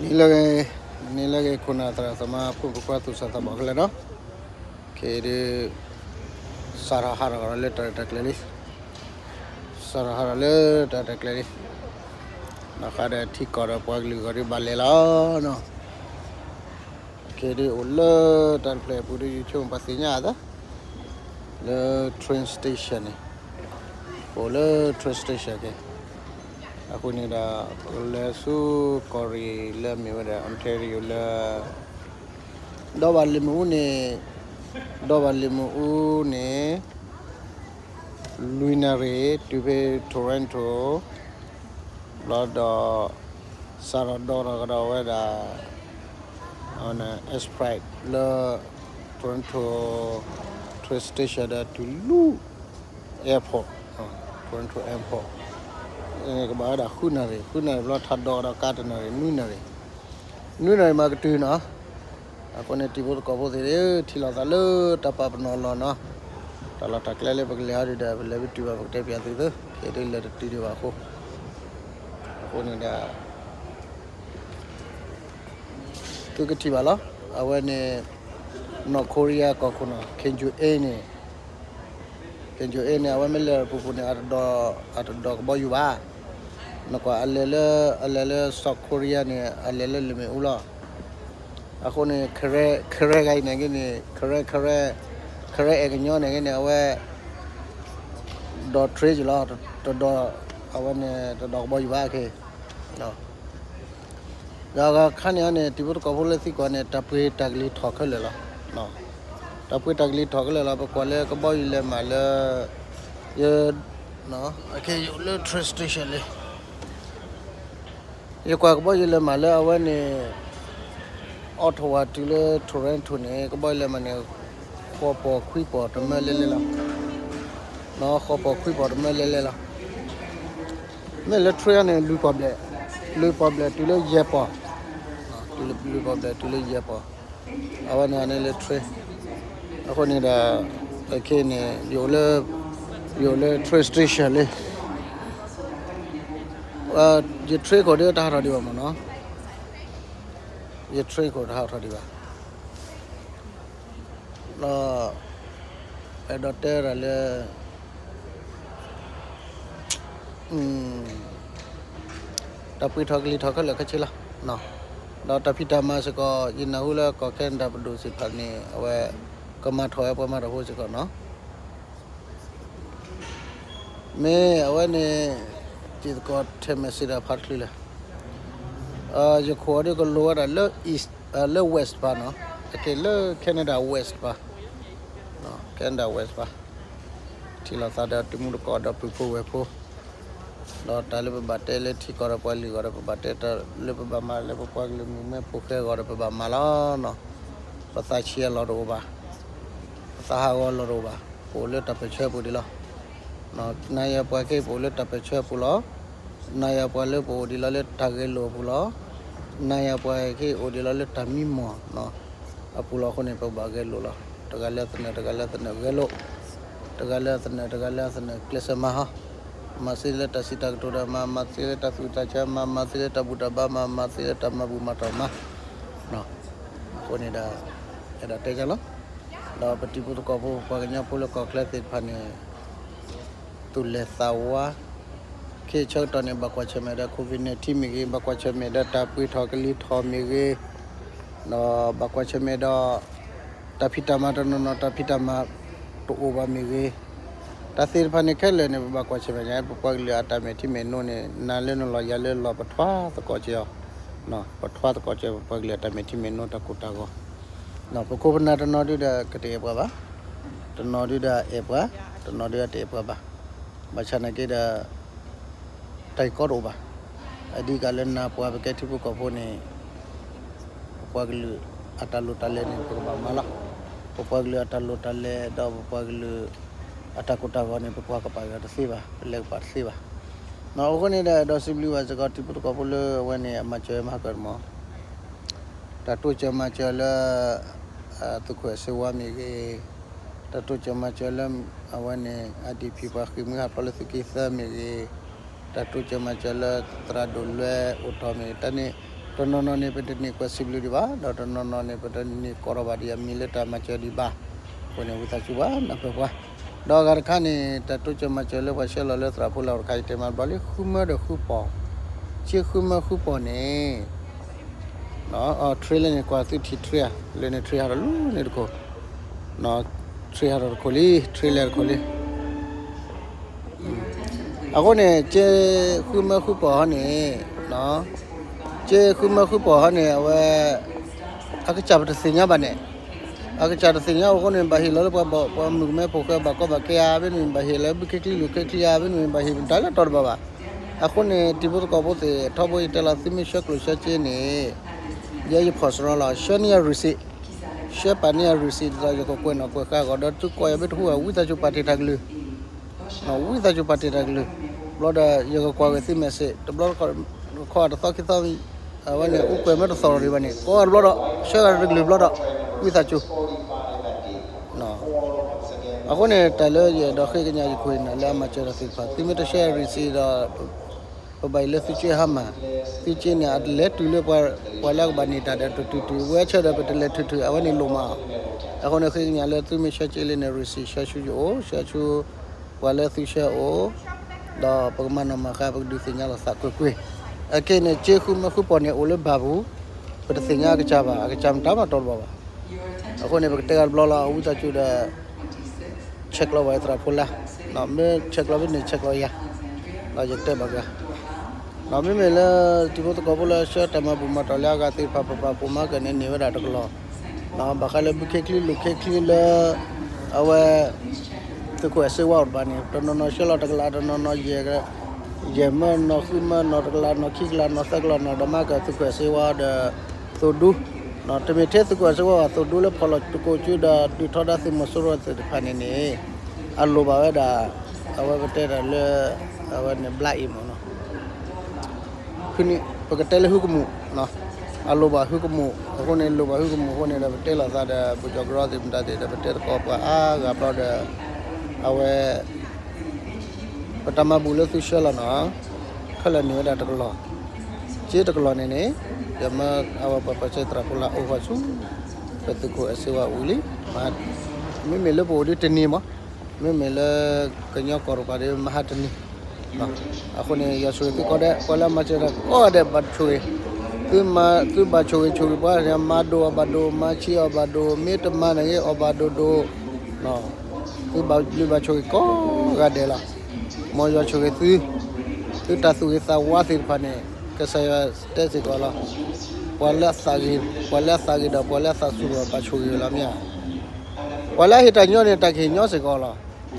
နံၤလၢဂ့ၤ, နံၤလၢဂ့ၤ ခိၣ်နၢ်သရၣ်သမါ ဖိမုၣ်ဖိခွါ သူၣ်စၢ်သးဘီၣ်ခဲလၢာ်နီၤ, ခဲအံၤဒုး စးထီၣ်ဟးထီၣ်ကဒီးလၢတၢ်ရဲၣ်တၢ်ကျဲၤလံ, စးထီၣ်ဟးထီၣ်လၢတၢ်ရဲၣ်တၢ်ကျဲၤလံ, ဘၣ်ဃးဒီးထံကီၢ်ဒီးပှၤကလုာ်ဂီၢ်ဒုးဘၣ်လဲၤလီၤနီၤ. ခဲအံၤဒုးအိၣ်လၢတၢ်တဖျၢၣ်အပူၤဒုး ယဆိကမိၣ်ပှၤသ့ၣ်ညါအသး လၢ train station န့ၣ်, ပအိၣ်လၢ train station က့ၤ, အဃိန့ၣ်ဒီး ပလဲၤဆူကီၢ်ရ့ၣ်လၢအမ့ၢ်ဝဲဒၣ် Ontario လၢ ဒီဘၣ်လ့ၣ်မ့ၣ်အူန့ၣ်, ဒီဘၣ်လ့ၣ်မ့ၣ်အူန့ၣ် လွံၢ်နၣ်ရံၣ် တုၤဖဲ Toronto ဘျီဒီး စးထီၣ်ဒီးထီၣ်ကဒီးဝဲဒၣ် Express လၢ Toronto train station ဒီးတုၤလၢ airport, Toronto airport ကဘၣ်ဝဲဒၣ်ဃုနၣ်ရံၣ်, ဃုနၣ်ရံၣ်ဘျီထးဒီးကဒီးကါတနၣ်ရံၣ် နွံနၣ်ရံၣ်, နွံနၣ်ရံၣ်မးကတုၤနီၤ. အဃိန့ၣ် တံၤဖိသကိးဖိသ့ၣ် ထံၣ်လိာ်သးလၢတၢ်ပာ်ပနီၣ်အလီၢ်နီၤ, တၢ်လီၢ်တၢ်ကျဲလၢပကလဲၤဟီဒုးဒီး ပလဲၤဘၣ်တုၤဘၣ် ပကတဲပၠးသုသ့, ခဲအံၤဒုးလဲၤတတုၤဒံးဘၣ်အဃိ, အဃိန့ၣ်ဒီး သုကထံၣ်ဘၣ်လီၤ. အဝဲန့ၣ် North Korea ကီၢ်ခိၣ်နီၤ, Kim Jong Un န့ၣ်, Kim Jong Un န့ၣ် အဝဲမ့ၢ်လဲၤပူၤပူၤန့ၣ် အတဒီးကဘီယူၤဘၣ်. နကွၢ် အလဲၤလၢ အလဲၤလၢ South Korea န့ၣ် အလဲၤလၢလ့ၣ်မ့ၣ်အူလီၤ. အဃိန့ၣ် Korea ဂၤအံၤန့ၣ်ဂ့ၤန့ၣ် Korea, Korea, Korea အဲၣ်ကညီန့ၣ်ဂ့ၤန့ၣ် အဝဲ ဒီး train က့ၤလီၤ, တဒီး အဝဲန့ၣ် တဒီးကဘီယူၤဘၣ်ခဲ ဒီးအခါန့ၣ်န့ၣ် တံၤဖိသကိးဖိလၢသံကွၢ်န့ၣ် တၢ်ပှ့ၤတၢ်ကလံၤထီၣ်ခဲလၢာ်လီၤ. တၢ်ပှ့ၤတၢ်ကလံၤထီၣ်ခဲလၢာ်လီၤ. ပကွၢ်လၢကဘီယူၤလဲၤမးလၢ ယ ယအိၣ်လၢ train station လံ. ယကွၢ်ကဘီယူၤလဲၤမးလၢအဝဲန့ၣ် Ottawa တုၤလၢ Toronto န့ၣ် ကဘီယူၤလဲၤမးန့ၣ် ဃိးပီၢ်ခွံပီၢ်တမၢလဲလဲလီၤ. ဃိးပီၢ်ခွံပီၢ်တမၢလဲလဲလီၤ. မ့ၢ်လၢ train န့ၣ် လွံၢ်ပီၢ်ဘျဲၣ်, လွံၢ်ပီၢ်ဘျဲၣ်တုၤလၢယဲၢ်ပီၢ်, လွံၢ်ပီၢ်ဘျဲၣ်တုၤလၢယဲၢ်ပီၢ်. အဝဲန့ၣ်န့ၣ်လၢ train, အဃိန့ၣ်ဒီး ခဲအံၤန့ၣ် ယအိၣ်လၢ ယအိၣ်လၢ train station လံ. ယ train ခိၣ်ဒုးတဟးထီၣ်ဒံးဘၣ်မ့ၢ်နီၤ, ယ train ခိၣ်တဟးထီၣ်ဒံးဘၣ်. ဒီး အဲၣ်ဒိးတဲဝဲဒၣ်လၢ တၢ်ပှ့ၤထီၣ်ကလံၤထီၣ်ခဲလၢာ်ခဲဆ့လီၤ. ဒီးတၢ်ဖံးတၢ်မၤစ့ၢ်ကီး ယနၢ်ဟူလၢကီၢ် Canada ပဒိၣ်သ့ၣ်တဖၣ်န့ၣ် အဝဲ ကမၤထီၣ်ဝဲပှၤမၤတၢ်ဖိစ့ၢ်ကီးနီၤ. မ့ၢ်အဝဲန့ၣ် တံၤသကိးထဲးမဲာ်စံးတၢ်ဖးတချုးလၢာ်, ယခိၣ်အီၤဒုးကလိၤဝဲဒၣ်လၢ East, လၢ West တပၤနီၤ, အက့ၤလၢ Canada West တပၤ, Canada West တပၤ, ထံၣ်လိာ်သးဒီးတံၤမူတကိးဒီးပုၢ်ဖိဝဲၢ်ဖိ, ဒီးတၢ်လၢပဘၣ်တဲလၢထံကီၢ်ဒီးပှၤကလုာ်အဂီၢ်ဒီး ပဘၣ်တဲတၢ်လၢပဘၣ်မၤလၢပပှၤကလုာ်မုၢ်မ့ၢ်ဖိဃဲအဂီၢ်ဒီး ပဘၣ်မၤလီၤနီၤ. ပသးဆံးအလီၢ်တအိၣ်ဘၣ်, ပသးဟးဂီၤအလီၢ်တအိၣ်ဘၣ်, ပအိၣ်လၢတၢ်ပၢၢ်ဆၢပူၤဒံးလီၤ. နၤယၤပှၤခဲအံၤ ပအိၣ်လၢတၢ်ပၢၢ်ဆၢပူၤလီၤ. နၤယၤပှၤလၢပအိၣ်ဒံးလီၤလၢတၢ်ဂဲၤလိာ်အပူၤလီၤ. နၤယၤပှၤခဲအံၤအိၣ်ဒံးလီၤလၢတၢ်မံမီၢ်နီၤ အပူၤလီၤ. အဃိန့ၣ် ပဘၣ်ဂဲၤလိာ်လီၤ. တဂၤလၢသနၢၣ် တဂၤလၢသနၢၣ်ဂဲၤလိာ်, တဂၤလၢသနၢၣ် တဂၤလၢသနၢၣ်ကျဲးစၢးမၤဟီ, မၤသ့လၢတၢ်စံးတၢ်ကတိၤဒီးမၤ, မၤသ့လၢတၢ်သူၣ်တၢ်ဆါမၤ, မၤသ့လၢတၢ်ဘူၣ်တၢ်ဘါမၤ, မၤသ့လၢတၢ်မၤဘူၣ်မၤတီၢ်မၤ အဃိန့ၣ်ဒီး အဲၣ်ဒိးတဲကလီၤ. ဒီးပတံၤဖိသကိးဖိ ပှၤကညီဖိလၢကီၢ်ချၢသ့ၣ်တဖၣ်န့ၣ် သူၣ်လဲၢ်သးဝါ, ခဲအံၤဆၢကတီၢ်န့ၣ် ဘၣ်ကွၢ်ဆၢၣ်မဲာ်ဒီး COVID nineteen မ့ၢ်ဂ့ၤ, ဘၣ်ကွၢ်ဆၢၣ်မဲာ်ဒီးတၢ်ပှ့ၤထီၣ်ကလံၤထီၣ်မ့ၢ်ဂ့ၤ, ဒီးဘၣ်ကွၢ်ဆၢၣ်မဲာ်ဒီး တၢ်ဖံးတၢ်မၤတနီၤနီၤ တၢ်ဖံးတၢ်မၤတအိၣ်ဘၣ်မ့ၢ်ဂ့ၤ, တၢ်သ့ၣ်တဖၣ်န့ၣ်ခဲလၢာ်န့ၣ် ပဘၣ်ကွၢ်ဆၢၣ်မဲာ်ညါ ပပှၤကလုာ်အတၢ်မဲာ်ထံမဲာ်နိန့ၣ် နၤလၢနလီၤယၤလၢလီၤ ပထွါသကိးက့ၤအီၤ, ပထွါသကိးက့ၤ ပပှၤကလုာ်အတၢ်မဲာ်ထံမဲာ်နိ တၢ်ကိၢ်တၢ်ဂီၤ, ပခိၣ်ပနၢ်တနီၤဒုဒီး ကတအဲၣ်ပှၤဘၣ်, တနီၤဒုဒီးအဲၣ်ပှၤ, တနီၤဒုတအဲၣ်ပှၤဘၣ်, ဘၣ်ဆၣ်နာ်က့ဒီး တၢ်ဂ့ၢ်ကီတအိၣ်ဘၣ်. အဓိကလၢနၤပှၤပကဲထံဖိကီၢ်ဖိန့ၣ် ပပှၤကလုာ်အတၢ်လိၣ်တၢ်လဲၤန့ၣ် ပကဘၣ်မၤလီၤ. ပပှၤကလုာ်အတၢ်လိၣ်တၢ်လဲၤ ဒီးပပှၤကလုာ်အတၢ်ကိၢ်တၢ်ဂီၤန့ၣ် ပကွၢ်ကပာ်က့ၤတသ့ဘၣ်, ပလဲၤကပာ်တသ့ဘၣ်. အဃိန့ၣ်ဒီး အဲၣ်ဒိးစံးဘျုးဘၣ်စ့ၢ်ကီး တံၤဖိသကိးဖိလၢအဝဲန့ၣ် အမၤစၢၤမၤဟါကၢၢ်တမီၤ တၢ်တိစၢၤမၤစၢၤလၢ သုးခိၣ်အဲၣ်စ့ဝါမ့ၢ်ဂ့ၤ, တၢ်တိစၢၤမၤစၢၤလၢ အဝဲန့ၣ် IDP ပှၤဃ့ၢ်မှံဟးဖျိးလၢသုးက့သၢမ့ၢ်ဂ့ၤ, တၢ်တိစၢၤမၤစၢၤလၢသရၣ်ဒိၣ်လွဲအိၣ်ထီၣ်မ့ၢ်ဂ့ၤ, တၢ်န့ၣ် တနီၤနီၤန့ၣ် ပတန့ၢ်ကွဲးစံးဘျုးဒံးဘၣ်, ဒီးတနီၤနီၤန့ၣ် ပတန့ၢ်ကိးထီၣ်ဘၣ်ဒံးအမံၤလၢတၢ်မၤစၢၤဒံးဘၣ်. အဃိန့ၣ် ဝံသးစူၤဘၣ်နၢ်ပၢၢ်ပှၤ, ဒီးအဂၤတခါန့ၣ် တၢ်တိစၢၤမၤစၢၤလၢပှၤဆှၢလီၤလၢသရၣ်ဖိလၢအအိၣ်တခါ ယတဲမးတဘျီလံ ဃုမၢဒီးဃုပီၢ်, က့ဃုမၢဃုပီၢ်န့ၣ် ထရ့လၢန့ၣ် ကွၢ်သုထံၣ်ထရ့ဧါ, လၢန့ၣ်ထရ့ဟးထီၣ်လၢန့ၣ်တခိၣ်, ထရ့ဟးထီၣ်တခိၣ်လံ, ထရ့လဲၤတခိၣ်လံ. အဃိန့ၣ် က့ဃုမၢဃုပီၢ်ဟီန့ၣ်, က့ဃုမၢဃုပီၢ်ဟီန့ၣ် အဝဲ အကစၢ်ပတသ့ၣ်ညါဘၣ်န့ၣ်, အကစၢ်တသ့ၣ်ညါအဃိန့ၣ် ဘၣ်ဟ့ၣ်လီၤလၢပှၤဘၣ် ပှၤမုၣ်ကမဲဖိဃဲဘၣ်ကီဘၣ်ခဲဧါ, မ့တမ့ၢ်ဘၣ်ဟ့ၣ်လၢဘုခ့ချံလိာ်ခ့ချံဧါ, မ့တမ့ၢ်ဘၣ်ဟ့ၣ်မတၤလၢတီတဘၣ်ဘၣ်. အဃိန့ၣ် တံၤဖိသကိးဖိသ့ၣ် ထီဘိယတဲလီၤ သုမ့ၢ်ဆှၢကျိၣ်ဆှၢစ့န့ၣ် ယဲယဖီၣ်စရီလီၤ, ဆှၢန့ၢ်ယ receipt, ဆှၢပာ်န့ၢ်ယ receipt ဒ်သိးယကကွဲးနီၣ်ကွဲးဃါအဂီၢ် ဒီးသုကိးယၤမ့ၢ်တဟူဘၣ် ဝံသးစူၤပာ်တ့ၢ်တၢ်ကလုၢ်, ဝံသးစူၤပာ်တ့ၢ်တၢ်ကလုၢ်, ဘျီဒီးယကကွၢ်ဝဲသု message တဘျီတခီၣ်တသီခံသီ အဝဲန့ၣ် အိၣ်ကွဲးမ့ၢ်တသီၣ်ထီၣ်ဒံးဘၣ်န့ၣ် ကိးဂၤတဘျီဒီး ဆှၢဂၤတကလုၢ်ဘျီဒီး ဝံသးစူၤ အဃိန့ၣ် တၢ်လၢယအဲၣ်ဒိးဃ့ကညးယခိၣ်ယနၢ်လၢအမၤစၢၤတၢ်သ့ၣ်တဖၣ် သုမ့ၢ်တဆှၢ receipt ဒီး ပဘၣ်အံၤလၢသုကၠ့ဟါမၢ်, သုကၠ့န့ၣ် အလဲၤတုၤလၢပှၤလၢအကဘၣ်န့ၢ်တၢ်ဒီးတတုၤတုၤ ဝဲဆၢဒီးပတလဲၤထုးထုး အဝဲန့ၣ်လိၣ်မး. အဃိန့ၣ် ဃ့ကညးလၢသုမ့ၢ်ဆှၢကၠ့လံန့ၣ် receipt ဆှၢဆူယအိၣ် ဆှၢဆူ ပှၤလၢသုဆှၢအအိၣ်, ဒီးပကမၤနီၣ်မၤဃါ ပကဒုးသ့ၣ်ညါလိာ်သးကွ့ၢ်ကွ့ၢ်. အခဲအံၤန့ၣ် ကၠ့ဃုမၢဃုပီၢ်န့ၣ် အိၣ်လၢဘၣ်ပူၤ, ပတသ့ၣ်ညါအကစၢ်ဘၣ်, အကစၢ်မတၤမးတီတဘၣ်ဘၣ်. အဃိန့ၣ် ပကတဲဂၤတဘျီလီၤ အဝံသးစူၤဒီး ဆဲးကျိးဝဲသရၣ်ဖိလါ, မ့ၢ်ဆဲးကျိးဖဲန့ၣ်ဆဲးကျိးယၤ, ဒီးယကတဲဘၣ်ဂၤ မ့မ့ၢ်လၢ တံၤဖိသကိးဖိလၢဆှၢတၢ်မၤဘူၣ်မၤတီၢ်လၢအဂၤသ့ၣ်တဖၣ် ပပာ်ဖှိၣ်မၤကၢၢ်န့ၣ် န့ၢ်ဝဲဒၣ်တကလီၢ်, ဘၣ်ဃးလၢဘုခ့ချံလိာ်ခ့ချံလၢ အဝဲ သုးခိၣ်အဲၣ်စ့ဝါအိၣ်တပၤန့ၣ် တနီၤနီၤဆှၢလီၤတကလး တနီၤနီၤယဲၢ်, ယဲၢ်မၢနီၤ ဃုမၢနီၤ တကလးနီၤ ခံကလးနီၤ သၢကလးနီၤ ဒီးမၤကၢၢ်သုးခိၣ်အဲၣ်စ့ဝါဒီး သိၣ်ဒူ, တမ့ၢ်ထဲသုးခိၣ်အဲၣ်စ့ဝါဘၣ် သိၣ်ဒူလၢဖီၣ်လီၤတကိးကၠူဒီး ဒုးထီဒါသုးမီၤစိရိၤသ့ၣ်တဖၣ်န့ၣ်န့ၣ် အလိၣ်ဘၣ်ဝဲဒၣ် အဝဲပတဲတၢ်လၢ အဝဲန့ၣ် ဘျါအံၤမ့ၢ်နီၤ ပကတဲလၢဟုကမူၣ်, အလိၣ်ဘၣ်ဟုကမူၣ်အဃိန့ၣ် လိၣ်ဘၣ်ဟုကမူၣ်အဃိန့ၣ်ဒီး ပတဲလိာ်သးဒီး ပကၠီၤကရီသ့ၣ်မတၤသ့ၣ်ဒီး ပတဲသကိးပှၤအါဂၤဘျီဒီး အဝဲ ပတၢ်မၤဘူၣ်လၢသုဆှၢလီၤနီၤ ခဲလၢာ်န့ၢ်ဝဲဒၣ်တကလီၢ်, ကၠ့တကလီၢ်န့ၣ်န့ၣ် ယမၢအဝဲပှၤပၢဆှၢသရၣ်ဖိလါအိၣ်ဃီဆူ ပသုးခိၣ်အဲၣ်စ့ဝါအူလံ, မ့မ့ၢ်လၢပအိၣ်ဒ်တနံၤမး, မ့မ့ၢ်လၢ ကညီကီၢ်တကပၤဒီး မဟါတနံၤ အဃိန့ၣ် ယွၤဆိၣ်ဂ့ၤသုကိးဂၤဒဲး ပှၤလၢအမၤစၢၤတၢ်ကိးဂၤဒဲး ဘၣ်ဆိၣ်ဂ့ၤ, သုမၤ သုဘၣ်ဆိၣ်ဂ့ၤဆိၣ်ဂ့ၤပှၤန့ၣ် မၤဒိၣ်အီၤဘၣ်ဒိၣ် မၤဆံးအီၤဘၣ်ဒိၣ် မ့ၢ်တမၤန့ၣ်ဂ့ၤ အီၤဘၣ်ဒိၣ်ဒိၣ်, သုဘၣ်ဘျုးဘၣ်ဆိၣ်ဂ့ၤကိးဂၤဒဲးလီၤ. မ်ယွၤဆိၣ်ဂ့ၤသု, သုတၢ်သူၣ်ဂ့ၤသးဝါသ့ၣ်တဖၣ်န့ၣ် ကစၢ်ယွၤတဲစ့ၢ်ကီးလီၤ. ပှၤလၢအသးဂ့ၤ, ပှၤလၢအသးဂ့ၤဒီး ပှၤလၢအသးစူၤဒီး ဘၣ်ဆိၣ်ဂ့ၤဝဲလီၤမ့ၢ်ဧါ. ပှၤလၢအဟ့ၣ်တၢ်ညီန့ၣ် တၢ်ကဟ့ၣ်ညီစ့ၢ်ကီးလီၤ.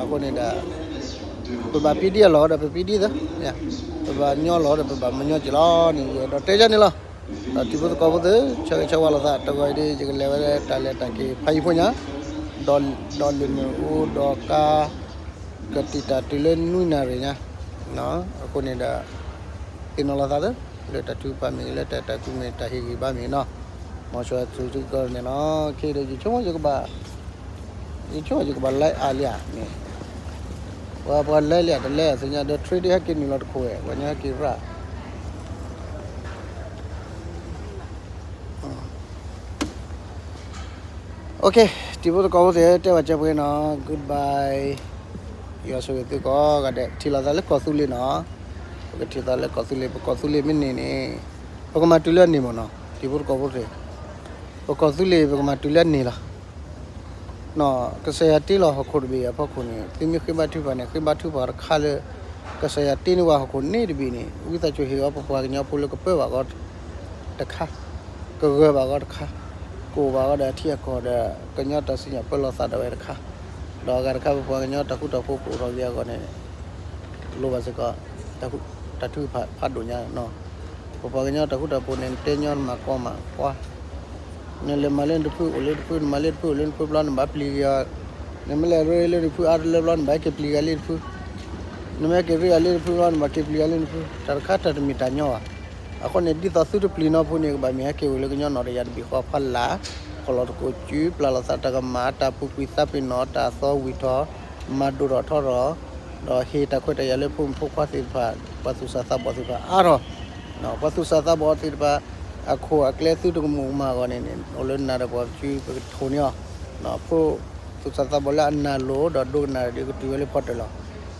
အဃိန့ၣ်ဒီး ပဘၣ်ပံဒံအလီၢ်ဒီး ပပံဒံသ့, ပဘၣ်ညီလီၢ်ဒီး ပဘၣ်မညီက့ၤလီၤန့ၣ် ယအဲၣ်ဒိးတဲဒ်န့ၣ်လီၤ. ဒီးတံၤဖိသကိးဖိသ့ၣ် ဆၢဂ့ၤဆၢဝါလိာ်သး တဂီၤအံၤဒ် ယကလဲၤဝဲလၢတၢ်လဲၤတၢ်က့ၤ ဖးယံၤဖိညါ, ဒီးလၢနုာ်အိၣ်ဒီးကါ ကတံာ်တာ်တုၤလၢနွံနၣ်ရံၣ်ညါ, အဃိန့ၣ်ဒီး သ့ၣ်နီၣ်လိာ်သးသ့ လၢတၢ်ထုကဖၣ်မ့ၢ်ဂ့ၤ လၢတၢ်အဲၣ်တၢ်ကွံမ့ၢ် တၢ်ဟ့ၣ်ဂံၢ်ဘါမ့ၢ်ဂ့ၤနီၤ, မ်ယွၤဆိၣ်ဂ့ၤသုကိးဂၤန့ၣ်လီၤ. ခဲအံၤဒီး ယဆိကမိၣ်ယကဘၣ် ယဆိကမိၣ်ယကဘၣ် live အါလံဧါန့ၣ်, ပှၤ ပှၤ live လံဧါ တ live သ့ၣ်ညါဒီး trade ဟဲက့ၤနုာ်လီၤတခိၣ်ဝဲ ပှၤညီဟဲက့ၤရၣ် OK, တံၤဖိသကိးဖိသ့ၣ် တဲဘၣ်စဲပှဲၤနီၤ goodbye, ယွၤဆိၣ်ဂ့ၤသုကိးဂၤဒဲး ထံၣ်လိာ်သးလၢကီၢ်သူလ့ၤနီၤ, ပကထံၣ်သးလၢကီၢ်သူလ့ၤ ပကီၢ်သူလ့ၤမ့ၢ်န့ၢ်န့ၣ် ပကမၤတုၤလၢအန့ၢ်မ့ၢ်နီၤ တံၤဖိသကိးဖိသ့ၣ်, ပကီၢ်သူလ့ၤ ပကမၤတုၤလၢအန့ၢ်လီၤ. ကစၢ်ယွၤတ့လီၤဟီၣ်ခိၣ်တဘ့ၣ်အဖီခိၣ်န့ၣ် သုမ့ၢ်ဃ့ဘါထုကဖၣ်န့ၣ် ဃ့ဘါထုကဖၣ်တခါလၢ ကစၢ်ယွၤတ့န့ၢ်ဝဲဟီၣ်ခိၣ်န့ၣ်တဘ့ၣ်န့ၣ် ဝံသးစူၤဟ့ၣ်အီၤပပှၤကညီဖိလၢကပၢဘၣ်ဂီၢ်တခါ, ကဂၢၤဘၣ်ဂီၢ်တခါ, ကအိၣ်ဘၣ်ဂီၢ်ဒီးအထံအကီၢ်ဒီး ကညီတၢ်စံၣ်ညီၣ်ပၢလီၤသးဒၣ်ဝဲတခါ, ဒီးအဂၤတခါ ပပှၤကညီတၢ်ဃူတၢ်ဖိးကအိၣ်ထီၣ်က့ၤအဂီၢ်န့ၣ် လိၣ်ဘၣ်စ့ၢ်ကီး တၢ်ထုကဖၣ်ဖးဒိၣ်ညါနီၤ. ပပှၤကညီတၢ်ဃူတၢ်ဖိးန့ၣ် နတဲညီနမၤကီမးကွၢ်, နလဲၤမၤလၢနတဖုအိၣ်လၢတဖု နမၤလၢတဖုအိၣ်လၢနဖုဘျီ နဘၣ်ပျံၤက့ၤအီၤ, နမ့ၢ်လဲၤရ့လၢနဖုအါတလၢဘျီ နဘၣ်ဟဲက့ၤပျံၤဂၤလၢနဖု, နမ့ၢ်ဟဲက့ၤရ့ဂၤလၢနဖုဘျီ နဘၣ်က့ၤပျံၤဂၤလၢနဖု, တၢ်တခါတၢ်တမ့ၢ်တၢ်ညီဘၣ်. အဃိန့ၣ် ဒ်သိးသုတပျံၤနီၢ်ဖိန့ၣ် ကဘၣ်မ့ၢ်ဟဲက့ၤအိၣ်လၢကညီနီၢ်တယၢ်တဘ့ၣ်ဃီဖီလာ်, ဖီၣ်လီၤသကိးစု ပျၢ်လိာ်သးတၢ်ကမၣ် တၢ်ပူၤကွံာ်သးပ့ၤနီၣ် တၢ်သီဝံၣ်ထီၣ် မၤဒိၣ်ထီၣ်ထီထီၣ်, ဒီးဟ့ၣ်တၢ်ခွဲးတၢ်ယာ်လၢဖိမုၣ်ဖိခွါသ့ၣ်တဖၣ် ပှၤသူၣ်စၢ်သးဘီၣ်သ့ၣ်တဖၣ်အါထီၣ်, ပှၤသူၣ်စၢ်သးဘီၣ်သ့ၣ်တဖၣ် အခိၣ်အကျဲသုတကမူးကမၣ်အဂီၢ်န့ၣ်န့ၣ် အိၣ်လၢနၤဒီးပှၤပစုပကထိးန့ၢ်အီၤ, ဖိ သူၣ်စၢ်သးဘီၣ်လၢအနၢ်လိၤဒီးဒိကနၣ်ဒီးကတုၤဝဲလၢဖီတၢၣ်လီၤ.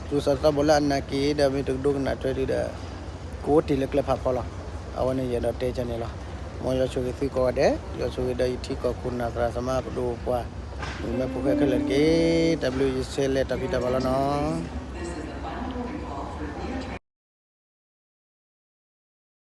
သူၣ်စၢ်သးဘီၣ်လၢအနၢ်က့ၤဒီးမ့ၢ်တကဒိကနၣ်ထွဲဒုးဒီး ကအိၣ်တ့ၢ်လၢကျဲဖးဖီလီၤ. အဝဲန့ၣ်ယအဲၣ်ဒိးတဲကန့ၣ်လီၤ. မ်ယွၤဆိၣ်ဂ့ၤသုကိးဂၤဒဲး, ယွၤဆိၣ်ဂ့ၤဒီးယထံကီၢ်ခိၣ်နၢ်သရၣ်သမါပဒိၣ်ပှၢ်, မုၣ်ကမဲဖိဃဲခဲလၢာ်တက့ၢ်. တၢ်ဘျုးယဆဲးလဲၤတၢ်ဖံးတၢ်မၤလီၤနီၤ.